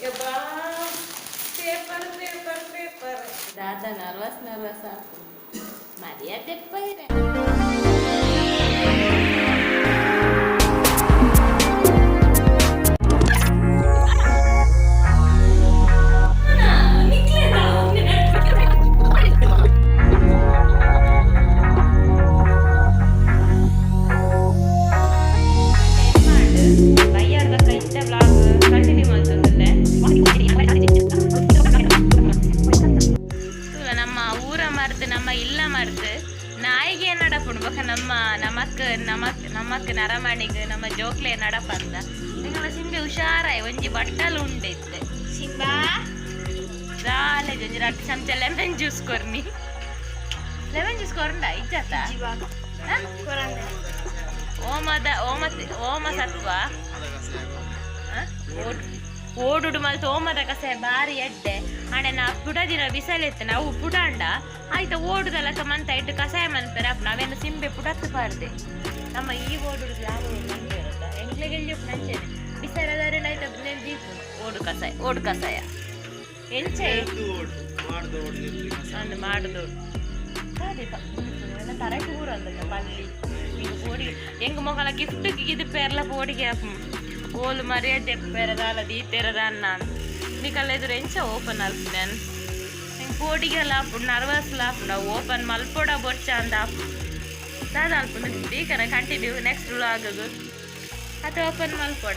ಯಬ್ಬಾ paper paper paper ದಾದ nervous nervous ಆಪುಂಡು ಮರ್ಯಾದೆ ಪೈರೆ. ತೂಲ ನಮ್ಮ ಊರ ಮರ್ದ್ ನಮ್ಮ ಇಲ್ಲ ಮರ್ದ್ ನಾಯಿಗೆ ನಡಪುಂಡು ಬೊಕ ನಮ್ಮ ನಮಕ್ ನಮಕ್ ನಮಕ್ ನರಮಣಿಗ್ ನಮ್ಮ ಜೋಕ್ಲೆ ನಡಪಂದ ಎಂಕಲ ಸಿಂಬೆ ಹುಷಾರಾಯ್ ಒಂಜಿ ಬಟ್ಟಲು ಉಂಡೆ ಇತ್ತೆ. ಸಿಂಬಾ. ದಾಲೆ ಒಂಜಿ ರಡ್ಡ್ ಚಮಚ ಲೆಮನ್ ಜ್ಯೂಸ್ ಕೊರ್ನಿ. ಲೆಮನ್ ಜ್ಯೂಸ್ ಕೊರಂಡ ಇಜ್ಜತ? ಹ? ಓಮದ ಓಮ ಓಮ ಸತ್ವ. ಹ? ಓಡುಡು ಮಲ್ತ್ ಓಮದ ಕಸೆ ಬಾರಿ ಎಡ್ಡೆ. ಅಣೆ ನಾ ಪುಟ ದಿನ ಬಿಸಲೆತ್ತು ನಾವು ಪುಟಾಂಡ ಆಯ್ತ ಓಡುದಲಕ ಮಂತ ಇಟ್ಟು ಕಸಾಯ ಮನ್ಪೆರೆ ಅಪ್ಪ ನಾವೇನು ಸಿಂಬೆ ಪುಟತ್ತು ಪಾರ್ದೆ. ನಮ್ಮ ಈ ಓಡುಡು ಯಾವ ಮನ್ಪೆರತ್ತ ಎಂಕ್ಲೆಗೆ ಎಲ್ಜೊಪ್ಪು ನಂಚೆನೆ ಬಿಸಲದಾರೆ ಆಯ್ತ ದೀಪು ಓಡು ಕಸಾಯ ಓಡು ಕಸಾಯ ಎಂಚೆ ಅಂದ್ ಮಾಡುದು ಅದೇ ತರಕ್ಕೆ ಊರಂದ ಪಲ್ಲಿ ಈಗ ಪೋಡಿ ಎಂಗ್ ಮೊಗಲ ಗಿಫ್ಟ್ ಗಿದು ಪೇರ್ಲ ಪೋಡಿಗೆ ಓಲು ಮರ್ಯಾದೆ ಪೇರದಾಲ ದೀತೆರದ ಅನ್ನ ನಿಕಲ್ಲ ಎದುರು ಎಂಚ ಓಪನ್ ಅಲ್ಪು ನಾನು ಎಂಗ್ ಪೋಡಿಗೆಲ್ಲ ಆಪುಂಡು ನರ್ವಸ್ ಆಪುಂಡು ಅವು ಓಪನ್ ಮಲ್ಪೊಡ ಬೊರ್ಚ ಅಂದ ಆಪುಂಡು ದಾದ ಅಲ್ಪುಂಡು ದೀಕನ ಕಂಟಿನ್ಯೂ ನೆಕ್ಸ್ಟ್ ವ್ಲಾಗ್ ಅತ ಓಪನ್ ಮಲ್ಪೊಡ.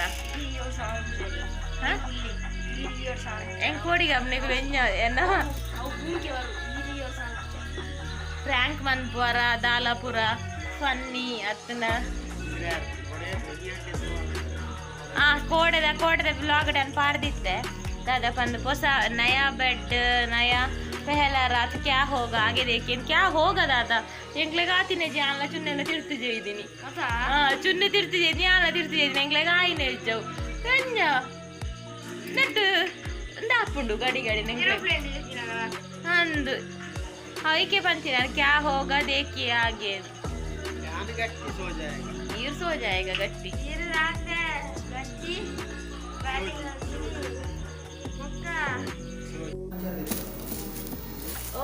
ಹ? ಎಂಗ್ ಪೋಡಿಗೆ ಅಪ್ನಿಗೆ ಎಂಜ ಎನ್ನ ಪ್ರ್ಯಾಂಕ್ ಮನ್ಪುವರ ದಾಲಪುರ ಫನ್ನಿ ಅತ್ತನ ಆ ಕೋಡೆದ ಕೋಡೆದ ಬ್ಲಾಗ್ ಡನ್ ಪಾಡ್ದಿತ್ತೆ. ದಾದಾ ಪಂದ್ ಹೊಸ ನಯಾ ಬೆಡ್ ನಯಾ ಪೆಹ್ಲಾ ರಾತ್ ಕ್ಯಾ ಹೋಗ ಆಗೆ ದೇಖಿನ್ ಕ್ಯಾ ಹೋಗ ದಾದಾ ಎಂಕ್ಲೆಗ್ ಆತಿನ ಜಾನ್ಲ ಚುನ್ನೆಲ್ಲ ತಿರ್ತು ಜೈದಿನಿ. ಹಾ ಚುನ್ನೆ ತಿರ್ತು ಜೈದಿನಿ ಯಾನ್ಲ ತಿರ್ತು ಜೈದಿನಿ ಎಂಕ್ಲೆಗ್ ಆಯಿನ ಇಜ್ಜವು ಎಂಜ ನೆಟ್ ಉಂದಾಪುಂಡು ಗಡಿ ಗಡಿ ನಂಗೆ ಅಂದು ಐಕೆ ಪಂಚಿನ ಕ್ಯಾ ಹೋಗ देखिए आगे. गट्टी सो जाएगा. ನೀರು ಸೋ ಜಾಯೇಗಾ ಗಟ್ಟಿ.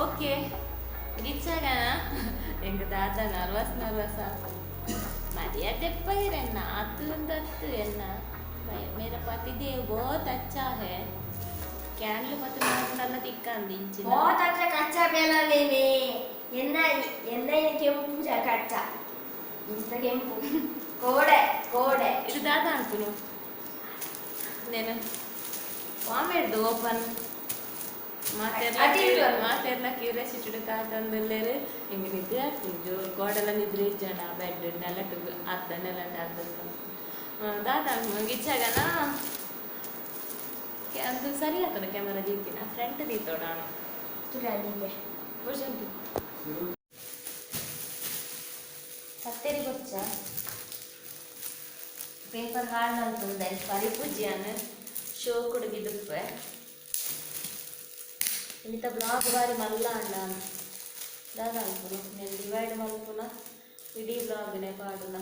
ಓಕೆ ಗಿಚ್ಚಾಗನ ಎಂಕ್ ದಾದ ನರ್ವಸ್ ನರ್ವಸ್ ಮರ್ಯಾದೆ ಪೈರೆನ್ನ ಆತು ಎನ್ನ ಮೇರಾ ಪತಿದೇವ್ बहुत अच्छा है. ಕ್ಯಾನ್ಲು ಮತ್ತು ನಾಲ್ಕು ತಿಕ್ಕಂದು ಇಂಚಿನ. बहुत अच्छा ಕಚ್ಚಾ ಬೇಲ ಮೇನೆ ಎನ್ನ ಎನ್ನ ಕೆಂಪು ಕಚ್ಚಾ ಇಂತ ಕೆಂಪು ಕೋಡೆ ಕೋಡೆ. ಇದು ದಾದ ಅನ್ಪುನು ನೇನು ವಾಮೇಡ್ದು ಓಪನ್ ಮಾತೆರ್ಲ ಕ್ಯೂರಿಯಾಸಿಟಿ ಕಾತಂದುಲ್ಲೇರು ಹಿಂಗೆ ನಿದ್ರೆ ಆಗ್ತದೆ ಜೋರು ಗೋಡೆಲ್ಲ ನಿದ್ರೆ ಇಜ್ಜಂಡ ಆ ಬೆಡ್ ನೆಲಟು ಅರ್ಧ ನೆಲಟ ಅರ್ಧ ದಾದ ಗಿಚ್ಚಾಗನ ಅದು ಸರಿ ಆಗ್ತದೆ ಕ್ಯಾಮರಾ ದೀತಿನ ಫ್ರಂಟ್ ದೀತೋಡ. ಕತ್ತರಿ ಬೊಚ್ಚ ಪೇಪರ್ ಹಾಳು ಅಂತಂದೆ. ಪರಿಪೂಜ್ಯಾನ ಶೋ ಕುಡುಗಿದುಪ್ಪೆ ಇನ್ನಿತ ಬ್ಲಾಗ್ ಬಾರಿ ಮಲ್ಲ ಅಂಡ ದಾದ ಅನ್ಪುನು నేను ಡಿವೈಡ್ ಮಲ್ಪುನ ಇಡೀ ಬ್ಲಾಗ್ನೆ ಪಾಡುನ.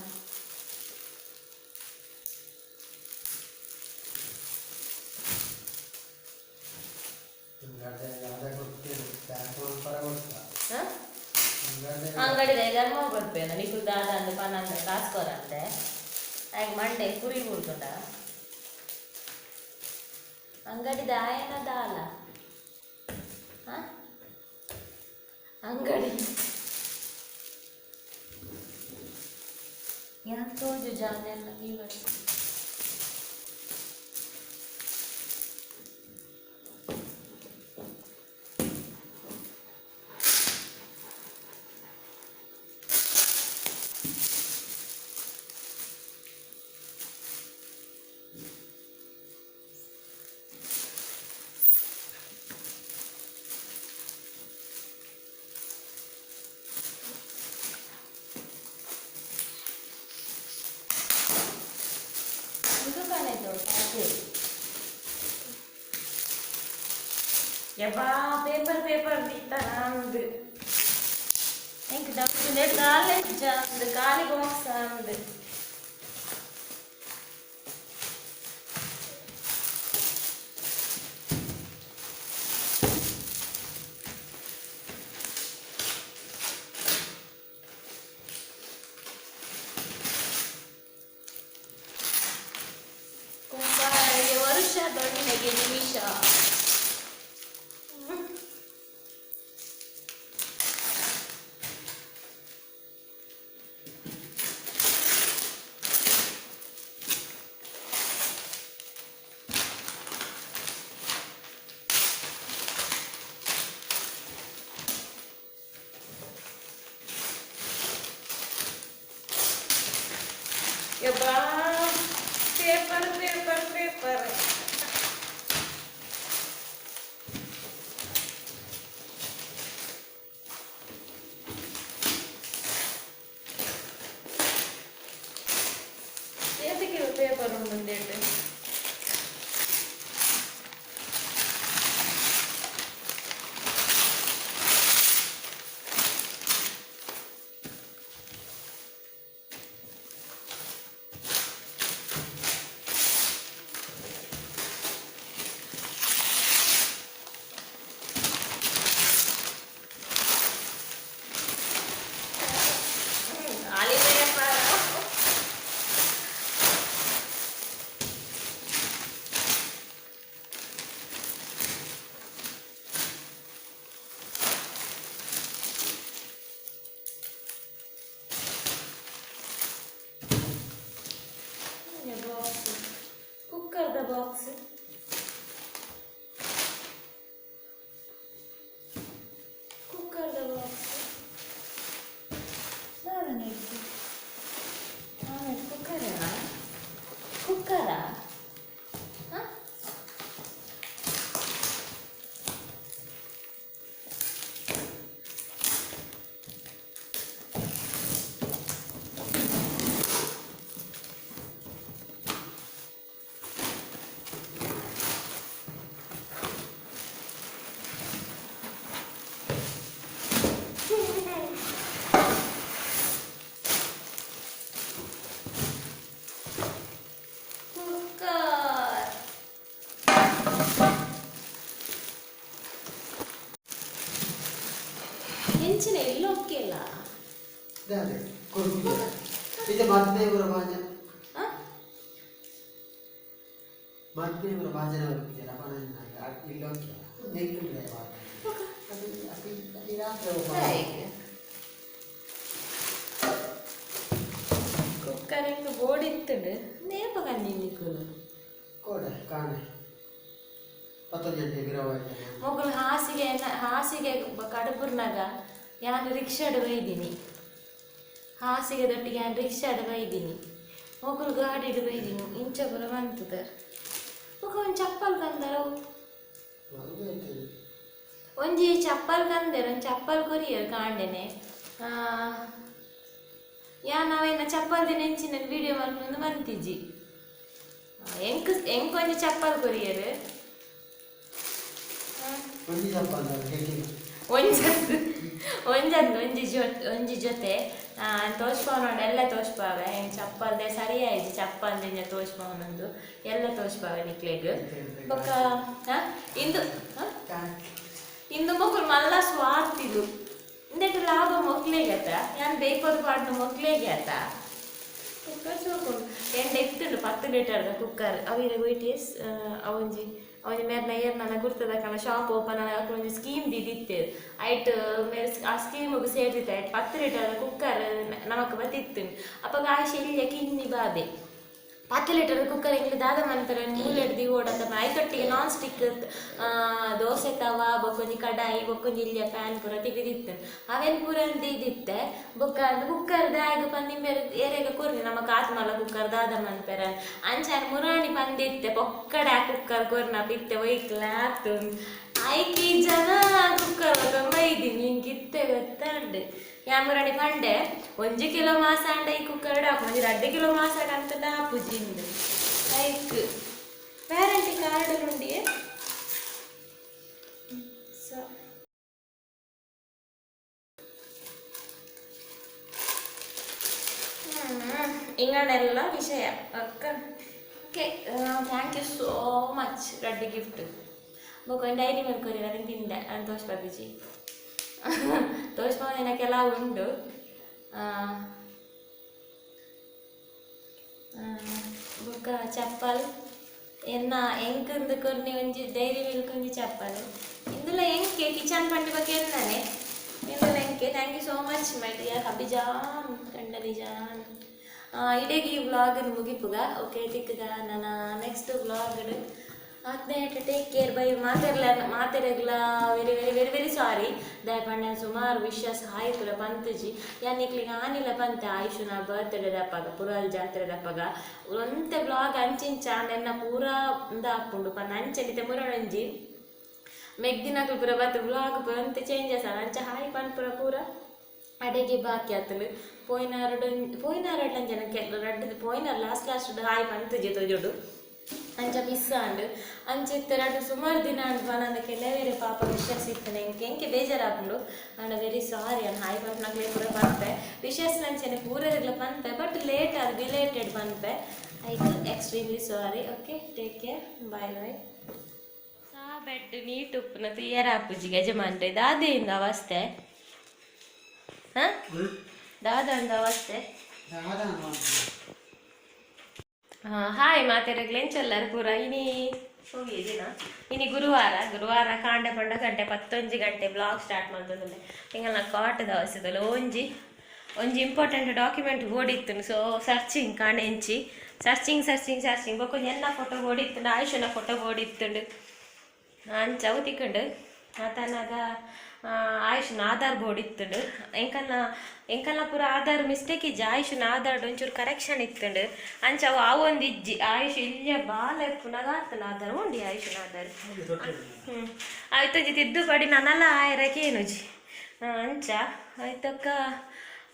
ಅಂಗಡಿದ ಧರ್ಮ ಕೊಡ್ಪೇನ ನಿಕುಲ್ ದಾದ ಅಂದ್ ಪನ್ನಂದ ಕಾಸು ಕೊರಂತೆ ಆಯ್ಕೆ ಮಂಡೆ ಕುರಿ ಕುಡ್ದುಂಡ ಅಂಗಡಿದ ಆಯನ ದಾಲ. ಹ? ಅಂಗಡಿ ಯಾಕೆ ತೋಜು ಜಾನೆಲ್ಲ ಇವತ್ತು ಇದು ಕಾಣೈತು ಯಬ್ಬಾ ಪೇಪರ್ ಪೇಪರ್ ದೀತಾನ ಅಂದ್ ಎಂಕ್ ಡೌಟ್ ನೆಟ್ ಕಾಲೇಜ್ ಅಂದ್ ಖಾಲಿ ಬಾಕ್ಸ್ ಅಂದ್. Isha ಯಬ್ಬಾ paper paper paper ಏತಕ್ಕೆ ಪೇಪರ್ ಉಂಡು box. Cooker the box. Cooker cooker ಎಂಚಿನ ಎಲ್ಲ ಓಕೆಲ್ಲ ಅದೇ ಕೊಡ್ತಿದ್ದೆ ಇದು ಮದ್ದೇವರ ಭಾಜನ ಮದ್ದೇವರ ಭಾಜನ ಇಲ್ಲ ಕುಕ್ಕರ್ ಹಿಂಗೆ ಬೋರ್ಡ್ ಇತ್ತು ನೇಪ ಕಣ್ಣಿ ಕೋಡೆ ಕಾಣೆ ಮೊಗಲು ಹಾಸಿಗೆ ಹಾಸಿಗೆ ಕಡುಬುರ್ನಾಗ ಯಾನು ರಿಕ್ಷಾಡ್ ಬೈದೀನಿ ಹಾಸಿಗೆ ದೊಟ್ಟಿಗೆ ಯಾನು ರಿಕ್ಷಾಡ್ ಬೈದೀನಿ ಮೊಗಲು ಗಾಡಿಡ್ ಬೈದೀನಿ ಇಂಚ ಪೂರ ಬಂತದರ್ ಬೊಕ ಒಂಜಿ ಚಪ್ಪಲ್ ಕಂದರ ಒಂಜಿ ಚಪ್ಪಲ್ ಕಂದೆರ್ ಒಂಜಿ ಚಪ್ಪಲ್ ಕೊರಿಯರ್ ಕಾಂಡೆನೆ ಯಾನ್ ಅವೇನ ಚಪ್ಪಲ್ ದಿನ ಎಂಚಿನ ವಿಡಿಯೋ ಮಲ್ಪೊಂದು ಮಂತಿಜಿ ಎಂಕ್ ಎಂಕ್ ಒಂಜಿ ಚಪ್ಪಲ್ ಕೊರಿಯರ್ ಒಂಜಂದು ಒಂಜಿ ಒಂಜಿ ಜೊತೆ ತೋಚ್ಪಾವನ ಎಲ್ಲ ತೋಚ್ಪಾವೆ ಹೆಂಗೆ ಚಪ್ಪಲ್ದೆ ಸರಿ ಆಯ್ತು ಚಪ್ಪಲ್ದೆ ಇಂಜ ತೋಚ್ಪಾವನೊಂದು ಎಲ್ಲ ತೋಚ್ಪಾವೆ ನಿಕ್ಲೆಗ್ ಬೊಕ್ಕ ಇಂದು ಇಂದು ಮೊಕ್ಕಲು ಮಲ್ಲ ಸ್ವಾರ್ಥಿಲು ಇಂದೆಟ್ ಲಾಭ ಮೊಕ್ಲೆಗೆ ಆತ ಯಾನ್ ಬೇಕೋದು ಪಾಡ್ನ ಮೊಕ್ಲೆಗೆ ಆತ ಕುಕ್ಕರ್ ಸೋಪುಂಡು ಎಂಡ ಇತ್ತುಂಡು 10 ಲೀಟರ್ದ ಕುಕ್ಕರ್ ಅವಿರ ವೈಟಿಎಸ್ ಅವೊಂಜಿ ಅವೊಂಜಿ ಮೇರ್ನ ಏರ್ನ ಗುರ್ತದ ಕಣ ಶಾಪ್ ಓಪನ್ ಒಂಜಿ ಸ್ಕೀಮ್ ದಿದಿತ್ತೇರು ಐಟ್ ಮೇರ್ ಆ ಸ್ಕೀಮಿಗೆ ಸೇರ್ದಿತ್ತು ಐಟ್ 10 ಲೀಟರ್ದ ಕುಕ್ಕರ್ ನಮಕ್ ಬತ್ತಿತ್ತು ಅಪ್ಪಗ ಆಶೆ ಇಲ್ಲ ಕಿನ್ನಿ ಬಾಬೆ 10 ಲೀಟರ್ ಕುಕ್ಕರ್ ಎಂಗ್ಲು ದಾದ ಮನ್ಪೆರೆ ಮೂಲೆಡ್ ದಿವೋಡತ್ತ ಐತೊಟ್ಟಿಗೆ ನಾನ್ ಸ್ಟಿಕ್ ದೋಸೆ ತವ ಬೊಕ್ಕೊಂಜಿ ಕಡಾಯಿ ಬೊಕ್ಕೊಂಜಿ ಇಲ್ಲಿಯ ಪ್ಯಾನ್ ಪೂರ ತೆಗೆದಿತ್ತು ಅವೇನು ಪೂರ ದಿದಿತ್ತೆ ಬೊಕ್ಕ ಕುಕ್ಕರ್ ದಾಯಗ ಪಂದಿ ಮೇರೆ ಏರೆಗ ಕೊರ್ನಿ ನಮ್ಮ ಕಾತ್ಮಲ ಕುಕ್ಕರ್ ದಾದ ಮನ್ಪೆರೆ ಅಂಚಾನ್ ಮುರಾಣಿ ಪಂದಿತ್ತೆ ಪೊಕ್ಕಡೆ ಆ ಕುಕ್ಕರ್ ಕೊರ್ನ ಪಿತ್ತೆ ಒಯ್ಕ್ಲ ಆತು ಐಕಿ ಜನ ಕುಕ್ಕರ್ ಬೈದಿನಿ ಇಂಕಿತ್ತೆ ಗೊತ್ತಾಂಡು ಯಾಮುರಾಣಿ ಪಂಡೆ ಒಂಜಿ ಕಿಲೋ ಮಾಸ ಅಂಡ ಈ ಕುಕ್ಕರ್ ಡಾಕು ಒಂಜಿ 2 ಕಿಲೋ ಮಾಸ ಅಂತ ಡಾಪುಜಿಂದು ಐಕ್ ವ್ಯಾರಂಟಿ ಕಾರ್ಡ್ ಉಂಡಿಯೇ ಸೊ ಇಂಗಡೆಲ್ಲ ವಿಷಯ ಅಕ್ಕ okay thank you so much Reddy gift ಬೊಕ ಒಂದು ಡೈರಿ ಮಿಲ್ಕ್ ಕೊರಿಯರ್ ಅದನ್ನು ತಿಂದೆ ನಾನು ತೋಷ್ ಬಾಬೀಜಿ ತೋಷ್ ಪಾವನ ಕೆಲವು ಉಂಡು ಬೊಕ್ಕ ಚಪ್ಪಲ್ ಎನ್ನ ಎಂಕಂದು ಕೊರ್ನಿ ಒಂಜಿ ಡೈರಿ ಮಿಲ್ಕ್ ಒಂಜಿ ಚಪ್ಪಲ್ ಇಂದುಲ ಎಂಕೆ ಕಿಚನ್ ಪಂಡಿ ಬಗ್ಗೆ ಎನ್ನನೆ ಇಂದುಲ ಎಂಕೆ. Thank you so much my dear ಹಬಿಜಾನ್ ಕಂಡಲಿ John. ಇಡೀ ಈ ವ್ಲಾಗ್ ಮುಗಿಪುಗ. ಓಕೆ ತಿಕ್ಕಗ ನನ್ನ ನೆಕ್ಸ್ಟ್ ವ್ಲಾಗ್ ಆತ್ನೇಟ. Take care, bye. ಮಾತೆರ್ಲ ಮಾತೆರೆಗ್ಲ very very very very sorry. ದಯಪಂಡ ಸುಮಾರು ವಿಶಸ್ ಹಾಯ್ ಪೂರ ಪಂತುಜಿ. ಯಾನ್ ನಿಕ್ಲಿಗೆ ಆನಿಲ ಪಂತೆ ಆಯುಷನ ಬರ್ತ್ಡೇ ದಪ್ಪಗ ಪುರಾಲ್ ಜಾತ್ರೆ ದಪ್ಪಗ ಒಂತೆ ಬ್ಲಾಗ್ ಅಂಚಿಂಚ ನೆನ್ನ ಪೂರ ಇಂದಾಪುಂಡು ಪನ್ನ ಅಂಚನಿತೆ ಮುರಣೊಂಜಿ ಮೆಗ್ದಿನಕುಲು ಪೂರ ಬತ್ತು ಬ್ಲಾಗ್ ಪೂರ ಒಂತೆ ಚೇಂಜಸ್ ಆಂಡ್ ಅಂಚ ಹಾಯ್ ಪನ್ಪುರ ಪೂರ ಅಡೆಗೆ ಬಾಕಿ ಆತಲು. ಪೋಯಿನಾರಡ್ ಪೋಯಿನಾರಡ್ ಅಂಚನ ರಡ್ಡ್ ಪೋಯಿನಾರ್ ಲಾಸ್ಟ್ ಲಾಸ್ಟ್ ಹಾಯ್ ಪಂತುಜಿ ತೋಜೊಡು ಅಂಚ ಮಿಸ್ ಆಂಡ್. ಅಂಚ ಇತ್ತೆ ರಡ್ಡ್ ಸುಮಾರು ದಿನ ಆಂಡ್ ಪನಂದ ಕೆಲವೇರೆ ಪಾಪ ವಿಶಸ್ ಇತ್ತನೆ ಎಂಕೆ ಎಂಕೆ ಬೇಜಾರಾಪುಂಡು. ಆಂಡ ವೆರಿ ಸಾರಿ. ಅನ್ ಹಾಯ್ ಪನ್ಪುನಕ್ಲೆ ಪೂರ ಪನ್ಪೆ ವಿಶಸ್ ಅಂಚನೆ ಪೂರೆಗ್ಲ ಪನ್ಪೆ ಬಟ್ ಲೇಟ್ ಆದ್ ಬಿಲೇಟೆಡ್ ಪನ್ಪೆ. ಐಕ್ extremely sorry. Okay, take care, bye bye. ಸಾ ಬೆಡ್ ನೀಟ್ ಉಪ್ಪುನ ತುಯ್ಯರ ಆಪುಜಿ ಯಜಮಾನ್ರೆ. ದಾದೆಯಿಂದ ಅವಸ್ಥೆ ಹಾ ದಾದ ಅವಸ್ಥೆ. ಹಾಯ್ ಮಾತೆರೆಗ್ಲ ಎಂಚೊಲ್ಲರ್ ಪೂರ. ಇನಿ ಹೋಗಿದ್ದೀನ ಇನಿ ಗುರುವಾರ. ಗುರುವಾರ ಕಾಂಡೆ ಪಂಡ ಗಂಟೆ 11 ಗಂಟೆ ಬ್ಲಾಗ್ ಸ್ಟಾರ್ಟ್ ಮಲ್ತೊಂದುಲ್ಲೆ. ಎಂಗಲ್ನ ಕಾಟದ ಅವಸ್ಥೆದಲ್ಲ ಒಂಜಿ ಒಂಜಿ ಇಂಪಾರ್ಟೆಂಟ್ ಡಾಕ್ಯುಮೆಂಟ್ ಓಡಿತ್ತು. ಸೊ ಸರ್ಚಿಂಗ್ ಕಾಂಡೆ ಎಂಚಿ ಸರ್ಚಿಂಗ್ ಸರ್ಚಿಂಗ್ ಸರ್ಚಿಂಗ್ ಬೊಕ್ಕ ಎನ್ನ ಫೋಟೋ ಓಡಿತ್ತುಂಡು ಆಯುಷನ ಫೋಟೋ ಓಡಿತ್ತುಂಡು ಅಂಚ ಅವು ತಿಕ್ಕುಂಡು. ಆತನಾಗ ಆಯುಷ್ನ ಆಧಾರ್ ಬೋರ್ಡ್ ಇತ್ತುಂಡು. ಎಂಕಲ್ನ ಎಂಕಲ್ನ ಪೂರ ಆಧಾರ್ ಮಿಸ್ಟೇಕ್ ಇಜ್ಜಿ. ಆಯುಷ್ನ ಆಧಾರ್ ಒಂಚೂರು ಕರೆಕ್ಷನ್ ಇತ್ತುಂಡು. ಅಂಚ ಅವು ಆವೊಂದು ಇಜ್ಜಿ. ಆಯುಷ್ ಇಲ್ಲಿಯ ಬಾಲ ಇಪ್ಪುನಾಗ ಆತನ ಆಧಾರ್ ಉಂಡಿ ಆಯುಷ್ನ ಆಧಾರ್. ಆಯ್ತೊಂಜಿ ತಿದ್ದುಪಡಿ ನನಲ ಆಯರಕ್ಕೆ ಏನುಜಿ ಅಂಚ ಆಯ್ತಕ್ಕ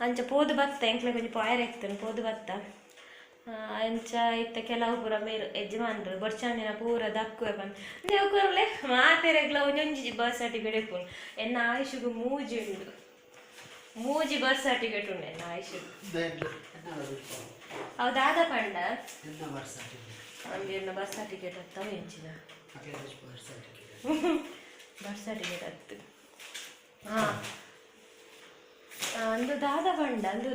ಅಂಚ ಪೋದು ಬತ್ತ ಎಂಕ್ಲೆ ಒಂಜಿ ಪಾಯರ ಇತ್ತುಂಡು ಪೋದು ಬತ್ತ ಅಂಚ ಇತ್ತ ಕೆಲವು ಪೂರ ಮೇರು ಯಜಮಾನ್ರು ಬೊಡ್ಚಾಂದಿನ ಪೂರ ದಕ್ಕುವೆ ಬಂದು ದೇವ್ಕೊರ್ಲೆ ಮಾತೆರೆಗ್ಲ ಒಂಜೊಂಜಿ ಬರ್ತ್ ಸರ್ಟಿಫಿಕೇಟ್ ಇಪ್ಪುಂಡು. ಎನ್ನ ಆಯುಷುಗು ಮೂಜಿ ಉಂಡು. ಮೂಜಿ ಬರ್ತ್ ಸರ್ಟಿಫಿಕೇಟ್ ಉಂಡು ಎನ್ನ ಆಯುಷುಗು. ಅವು ದಾದ ಪಂಡ ಒಂಜಿ ಬರ್ತ್ ಸರ್ಟಿಫಿಕೇಟ್ ಅತ್ತವ ಎಂಚಿನ ಬರ್ತ್ ಸರ್ಟಿಫಿಕೇಟ್ ಅತ್ತು. ಹಾಂ ಅಂದು ದಾದ ಪಂಡ ಅಂದು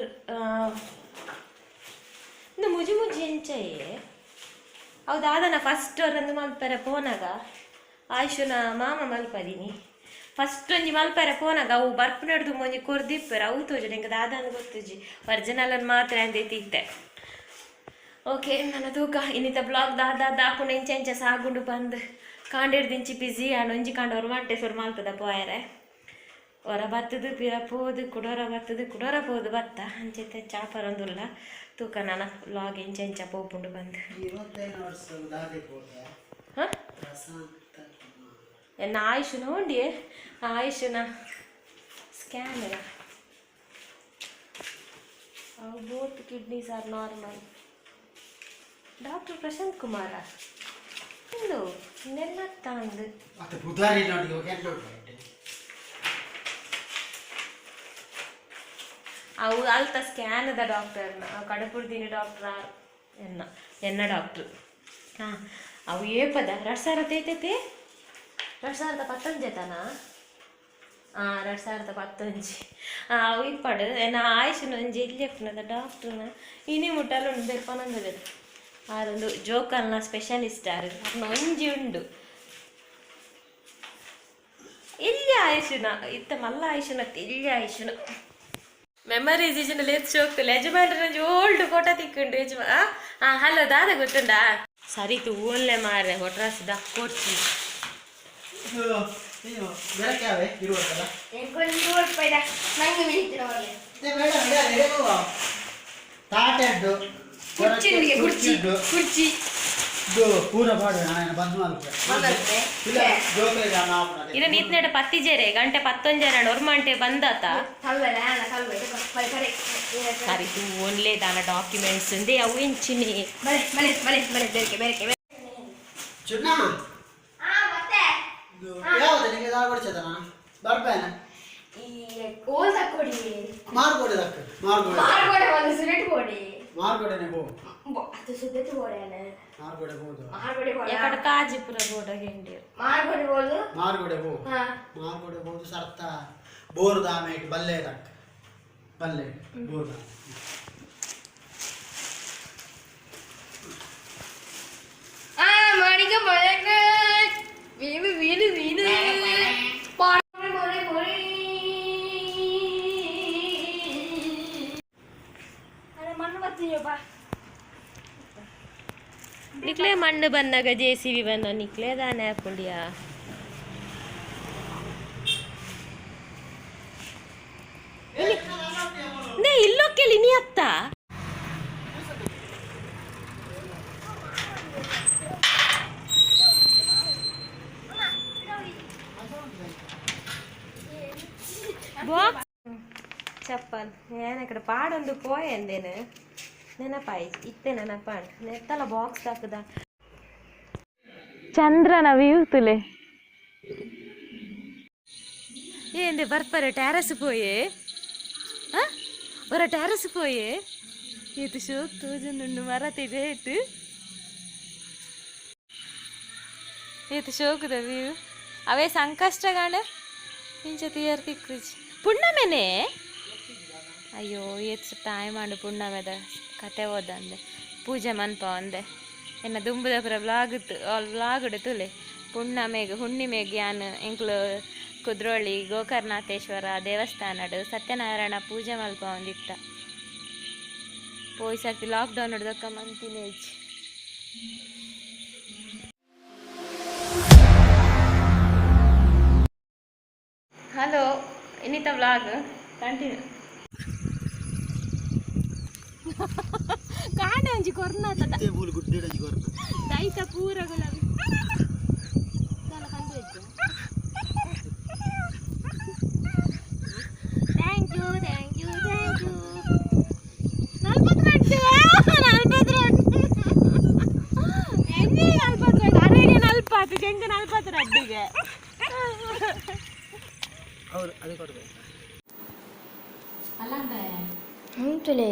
ಇಂದು ಮುಜಿ ಮುಜಿ ಎಂಚಯೇ ಅವು ದಾದನ ಫಸ್ಟ್ ಅವರಂದು ಮಲ್ಪೆರೆ ಪೋನಾಗ ಆಯುಷನ ಮಾಮ ಮಲ್ಪದಿನಿ ಫಸ್ಟ್ ಒಂಜಿ ಮಲ್ಪೆರೆ ಪೋನಾಗ ಅವು ಬರ್ಪುನಡ್ದು ಒಂಜಿ ಕೊರ್ದಿಪ್ಪೆರ್ ಅವು ತೋಜುಂಡು ಎಂಕ್ ದಾದ ಅಂದ್ ಗೊತ್ತುಜಿ. ಒರಿಜಿನಲ್ ಮಾತ್ರ ಅಂದೆ ತಿತ್ತೆ. ಓಕೆ ನನ್ನ ತೂಕ ಇನ್ನಿತ ಬ್ಲಾಗ್ ದಾದ ದಾಪುಂಡು ಎಂಚ ಎಂಚ ಸಾಗುಂಡು ಬಂದು ಕಾಂಡಿಡ್ದಿಂಚಿ ಬಿಸಿ ಆಂಡ್ ಒಂಜಿ ಕಾಂಡ ಒರು ಮಂಟೆ ಸುರು ಮಲ್ತದ ಪೋಯರೆ ಹೊರ ಬತ್ತದು ಪಿರ ಪೋದು ಕುಡೋರ ಬತ್ತದು ಕುಡೋರ ಪೋದು ಬತ್ತ ಅಂಚೆತ್ತೆ ಚಾಪರೊಂದುಲ್ಲ. ತೂಕ ನನ್ನ ವ್ಲಾಗ್ ಎಂಚ ಎಂಚ ಪೋಪುಂಡು ಬಂದು. ಹಾಂ ಎನ್ನ ಆಯುಷನ ಉಂಡಿ ಆಯುಷನ scan both kidneys are normal. Doctor Prashant Kumar ಇಂದು ನೆನ್ನತ್ತ ಅಂದು. ಅವು ಅಲ್ತ ಸ್ಕ್ಯಾನ್ದ ಡಾಕ್ಟರ್ನ ಕಡಪುರ್ದಿನ ಡಾಕ್ಟರ್ ಎನ್ನ ಎನ್ನ ಡಾಕ್ಟ್ರು. ಹಾಂ ಅವು ಏಪದ 2000 ತೇತೈತೆ 2019 ತಾನ. ಹಾಂ 2019. ಹಾಂ ಅವು ಇಪ್ಪಡು ಎನ್ನ ಆಯುಷನ ಒಂಜಿ ಎಲ್ಲಿ ಎಪ್ಪುನದ ಡಾಕ್ಟ್ರನ ಇನಿ ಮುಟ್ಟಲು ಉಂಡು ಬೆರ್ಪನಂದದ ಆರೊಂದು ಜೋಕಲ್ನ ಸ್ಪೆಷಲಿಸ್ಟ್ ಆರು ಅರ್ನ ಒಂಜಿ ಉಂಡು ಎಲ್ಲಿ ಆಯುಷನ ಇತ್ತ ಮಲ್ಲ ಆಯುಷನ ಎಲ್ಲಿ ಆಯುಷನ ಮೆಮರೀಸ್ ಇಜಿನ ಲೇತ್ ಶೋಕ್ತಲ್ಲ ಯಜಮಾನ್ರ ಓಲ್ಡ್ ಫೋಟೋ ತಿಕ್ಕೊಂಡು ಯಜಮಾ. ಹಾಂ ಹಲೋ ದಾದ ಗೊತ್ತುಂಡಾ ಸರಿ ತೂವನ್ಲೆ ಮಾರ್ರೆ ಹೊಟ್ರಾಸ್ ದಕ್ಕೊಡ್ಚಿ. ಕುರ್ಚಿ ಪೂರ ಪಾಡು ನಾನು ಬಂದ್ ಮಲ್ಪೆ ಇಲ್ಲ ಜೋಕ್ರೆ ಇನ್ನ ನೀತ್ನೇಟ ಪತ್ತಿಜೇರೆ ಗಂಟೆ ಪತ್ತೊಂಜೆರ ಒರ್ಮಂಟೆ ಬಂದಾತ. ಸರಿ ಓನ್ಲೇ ದಾನ ಡಾಕ್ಯುಮೆಂಟ್ಸ್ ಉಂದೆ ಅವು ಎಂಚಿನಿ. ಚುನ್ನ ಯಾವ್ದು ನಿಮಗೆ ದಾಳ ಬರ್ಪೇನ ಮಾರ್ಗೋಡೆ ದಕ್ಕ ಮಾರ್ಗೋಡೆ ಮಾರ್ಗೋಡೆ ಒಂದು ಸುರೇಟ್ ಕೊಡಿ. ಮಾರ್ಗೋಡೆನೆ ಪೋ. ಅದು ಸುದ್ದತ್ತು ಕೊಡೆನೆ. ಮಾರ್ಗೋಡೆ ಹೋದು. ಮಾರ್ಗೋಡೆ ಬೋಡ. ಎಕಡ ಕಾಜಿಪುರ ಬೋಡ ಗೆಂಡಿ. ಮಾರ್ಗೋಡೆ ಬೋದು. ಮಾರ್ಗೋಡೆ ಪೋ. ಮಾರ್ಗೋಡೆ ಬೋದು ಸರ್ತ ಬೋರ್ ದಾಮೇಟ್ ಬಲ್ಲೆ ದಕ್ಕ ಬಲ್ಲೆ ಬೋರ್ ದಾಮೆ. ಆ ಮಾಣಿಕ ಮಳಕ ವೀಣು ವೀಣು ವೀಣು ಮೊರೆ ಮೊರೆ. ಮಣ್ಣು ಬರ್ತೀಯಪ್ಪ. ನಿಕ್ಲೆ ಮಣ್ಣು ಬಂದಾಗ ಜೆ ಸಿ ಬಿ ಬಂದ ನಿಕ್ಲೆ ದಾನೆ ಹಾಕೊಂಡಿಯಾ? ನೇ ಇಲ್ಲೊಕ್ಕೆಲಿ ನೀ ಅತ್ತ ಬಾಕ್ಸ್ ಚಪ್ಪಲ್ ಏನ ಕಡೆ ಪಾಡೊಂದು ಪೋಯಂದೇನು ನೆನಪಾಯಿ ಇತ್ತೆ ನೆನಪಾಂಡ್ ನೆತ್ತಲ ಬಾಕ್ಸ್ ಹಾಕದ ಚಂದ್ರನ ವ್ಯೂ ತುಲೆ ఏంది ಬರ್ಪರೆ ಟ್ಯಾರಸ್ ಪೋಯೆ ಹೊರ ಟ್ಯಾರಸ್ ಪೋಯೆ ಇದು ಶೋಕ್ ತೋಜೊಂದುಂಡು ಮರ ರೇಟ್ ಏತು ಶೋಕುದ ವ್ಯೂ ಅವೇ ಸಂಕಷ್ಟಗಾಣ ಇಂಚ ತಿಯರ್ ತಿಕ್ಕುಜಿ ಪುಣ್ಣಮೆನೆ. ಅಯ್ಯೋ ಏತ್ ಟೈಮ್ ಆಂಡು ಪುಣ್ಣಮೆದ ಕತೆ ಓದಂದೆ ಪೂಜೆ ಮನ್ಪ ಅಂದೆ ಎನ್ನ ದುಂಬುದ ಪುರ ವ್ಲಾಗ್ ಆಲ್ ವ್ಲಾಗ್ ತುಲೆ ಪುಣ್ಣಮೆಗ್ ಹುಣ್ಣಿಮೆಗ್ ಯಾನ್ ಎಂಕ್ಲು ಕುದ್ರೋಳಿ ಗೋಕರ್ಣನಾಥೇಶ್ವರ ದೇವಸ್ಥಾನಡ್ ಸತ್ಯನಾರಾಯಣ ಪೂಜೆ ಮಲ್ಪ ಒಂದಿತ್ತ ಪೋಯ್ ಸರ್ತಿ ಲಾಕ್ಡೌನ್ ದೊಕ್ಕ ಮಂತಿನೇಜ್. ಹಲೋ ಇನ್ನಿತ ವ್ಲಾಗ್ ಕಂಟಿನ್ಯೂ ಕಾಂಡೆ ಒಂಜಿ ಕೊರ್ನಾತದ ಮೂಲು ಗುಡ್ಡೆ ಕೊರ್ನ ದೈತ ಪೂರ ಗುಲಾಬಿ. Thank you thank you thank you. 42 42 ಎಣ್ಣೆ 42 ಅರೆಗೆ ನಲ್ಪತ್ತು ಕೆಂಗ 42ಗೆ. ಅವ್ರು ಅದೇ ಕೊಡ್ಬೇಕು. ಅಲ್ಲಂದೆ. ಹ್ಞೂ ತುಲೆ.